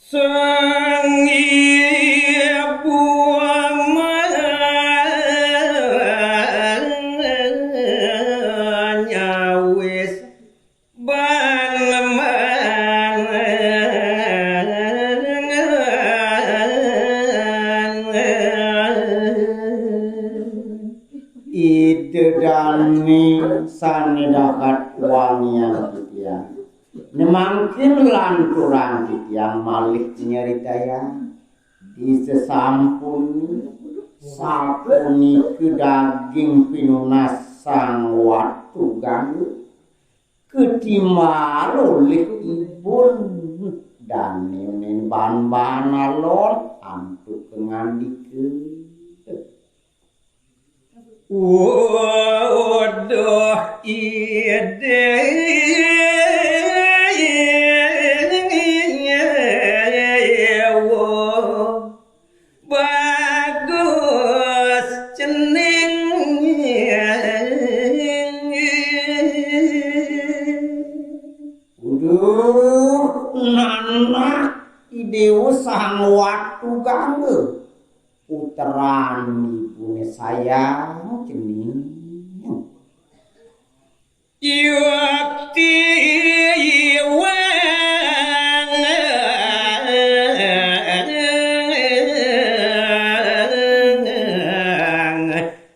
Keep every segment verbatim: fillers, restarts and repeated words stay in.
Sang ibu manyawis ban mangan. Ida dané sané dahat wangian titiang. Né mangkin lanturang titiang malih nyaritayang. Di sesampun sapunika daging pinunas Sang Watu Gangga, ketimbal olih ibun dané nénten ban-ban alon antuk ngandika. Uduh Ida bagus cening. Uduh nanak I Déwa Sang Watu Gangga. Putran ibuné sayang cening. Yukti iwang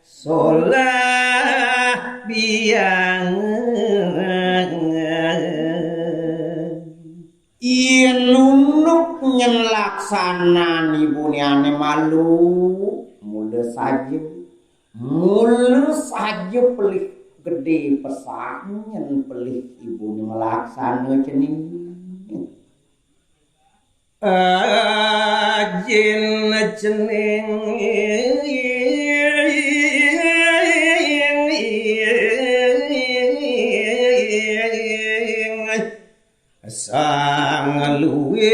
solah biang. Yén unduk nyén laksanan ibuné ané malu, mula saja, mula saja pelih gedé pesan nyén pelih ibuné malaksana cening. Ajin cening sang luwing.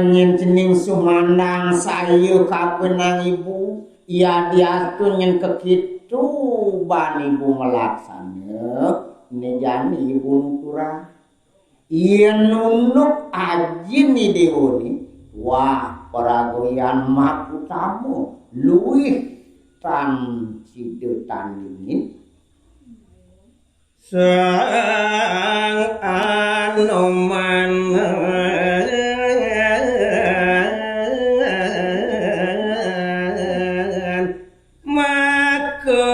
Nyén cening sumandang saya kabenang ibu, yadiastun nyén kekitu ban ibu malaksana, né jani ibu nuturang. Yén unduk ajin I Déwa né, wah, paraga yan makutama, luih tan sida tandingin. Sang Anoman maka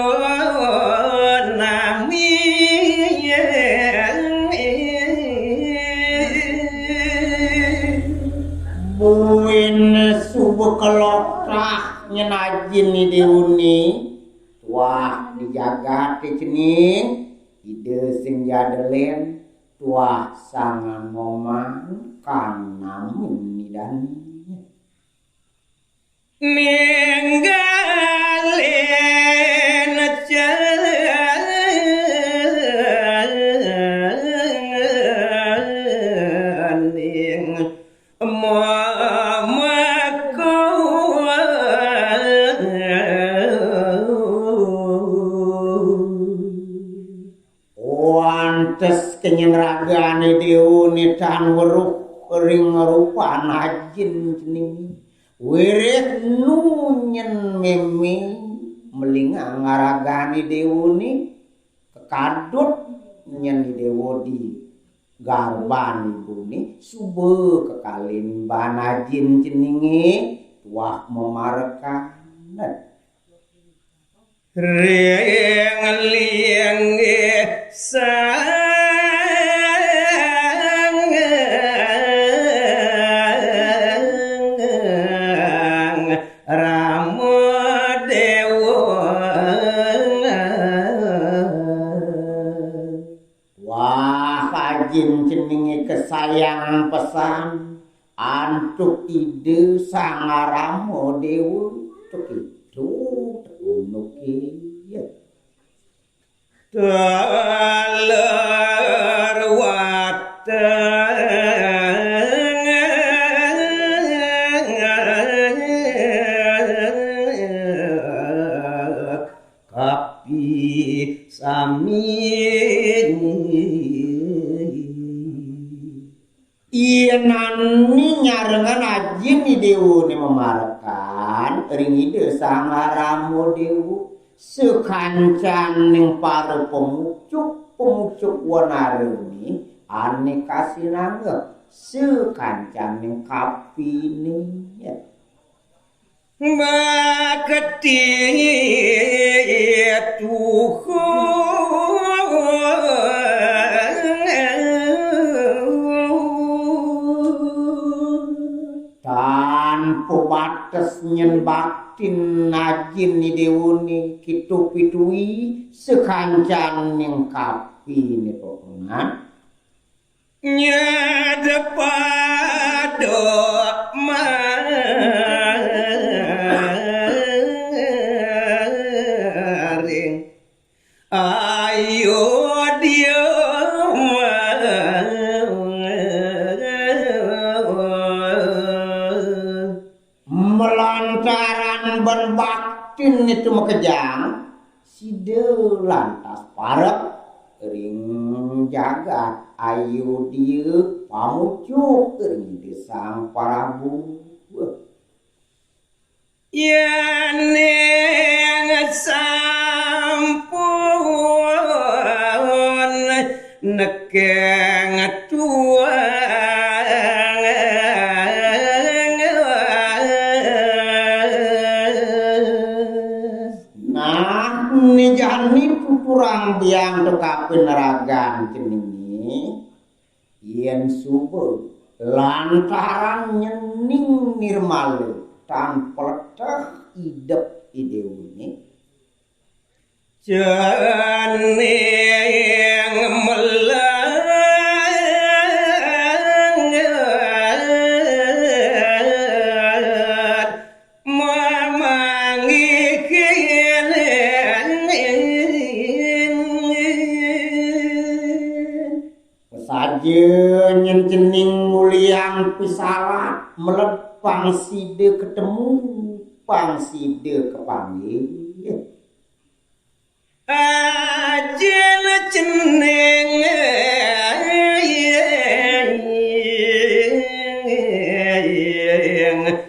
nami. Buin suba kelokah nyén ajin I Déwa né. Tuah di jagaté cening, Ida sing jadelen, tuah Sang Anoman kang namin Ida né. Ninggalin cening mamaku. Wantes kenyén ragané Déwa né tan weruh ring rupan ajin cening. Wiréh nu nyén mémé malingang ragané Déwa né, kekadut nyén Déwa di garban ibuné, suba kekalin ban ajin ceningé, tuah mamarekan. Ring linggih Sang Rama Déwa. Wah, ajin ceningé kesayang pesan antuk Ida Sang Rama Déwa, tekitu tekunuké. Taler wateng Kan ring Ida Sang Rama Dewa, sakancaning para pamucuk-pamucuk wanarane ane kasinanggeh, sakancaning kapine. Bakti Tuhan. Tan pabates nyen baktin ajin i dewane, kita pituhi sakancaning kapine pepengan. Nyada pada maring Ayodya. Malantaran ban baktin itu makejang, sida lantas parek ring jagat Ayodya, pamucuk ring Ida Sang Prabu. Yening sampun nekeng tuang. Nah, ne jani tuturang biang to kapin ragan ceninge, yen suba lantaran nyening nirmala tan pleteh idep i dewane. Cening melanget mamanggihin. Saja nyen cening nguliang pisalah, meled pang sida ketemu, pang sida kepanggih. Ajin cening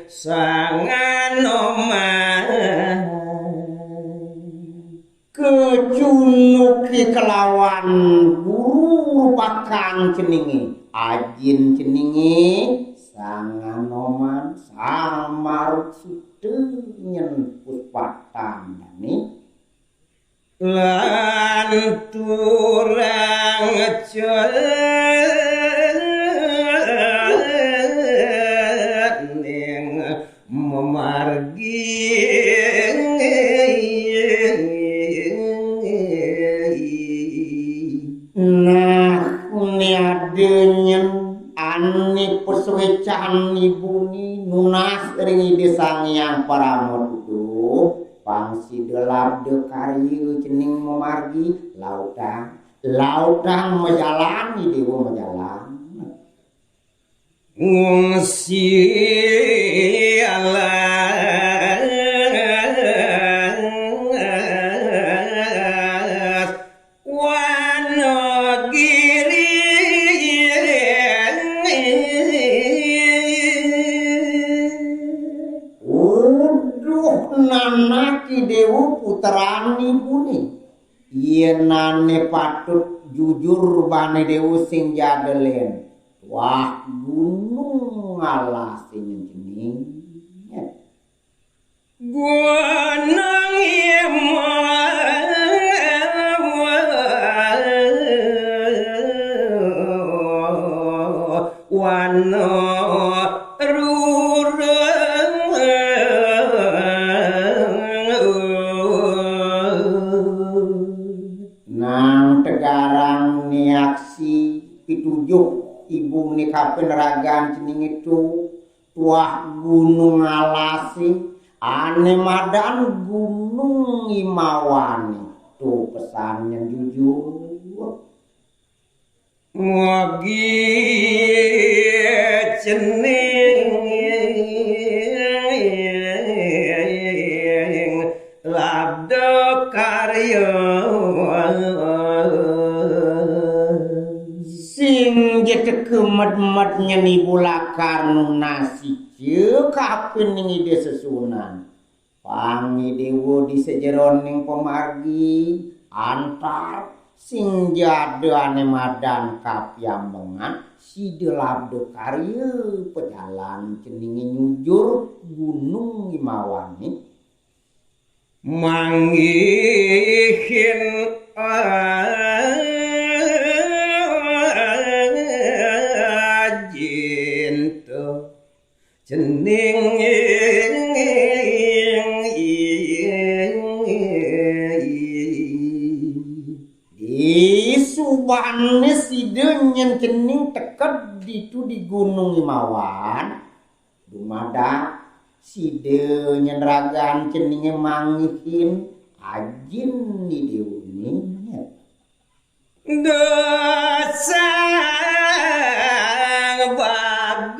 Sang Anoman. Kacunuki kelawan guru rupakan ceninge, ajin ceninge Sang Anoman, Sang Marutsuta nyen puspatan dane. Lanturang cening mamargi. Nah, ne ada nyen ane pasuecan ibune nunas ring Ida Sang Hyang Parama Tuduh, pang sida labda karya cening mamargi, lautang, lautang majalan, i dewa majalan. Ngungsi alas Wonogiri. Uduh, nanak i dewa putran ibune. Yen ane patut jujur bane dewa sing jadelen. Wah, gunung alas sing cening. Gunung Imawa. Wana rurung. Nang tegarang niaksi pitujuh ibune kapin ragan cening itu, tuah gunung alase, ane madan gunung imawane, tu pesan nyen jujur. Mugi cening labda karya. Sing ja teka med-med nyen ibu lakar nunas ica Kapining Ida sesuunan. Pang Idéwa di sajeroning pamargi, antar sing jada ané madan kapiambengan, sida labda karya pajalan ceningé nyujur Gunung Imawané. Manggihin ajinta cening. Disubané sida nyén cening teked ditu di Gunung Imawan, dumadak sida nyén ragan ceningé manggihin ajin Idéwané. Dosang bagus.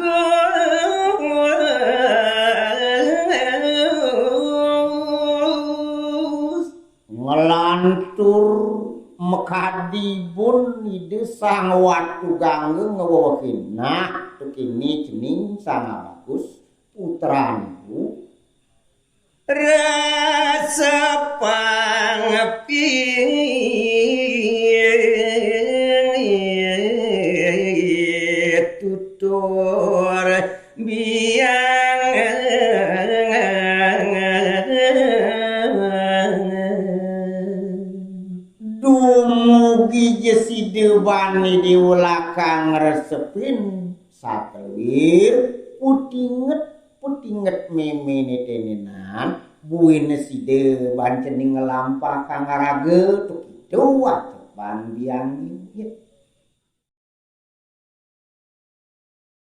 Nglantur makadi bun Ida Sang Watu Gangga ngwewehin. Nah, tukiné cening Sang Abagus, putraniku. Rasa pangaping tutur biang. Dumugi ja sida bani déwa lakang ngresepin sakelir putinget, putinget méméné ténénan, buina sida ban cening nglampah kang raga, tukitu wacepan biang nginggit.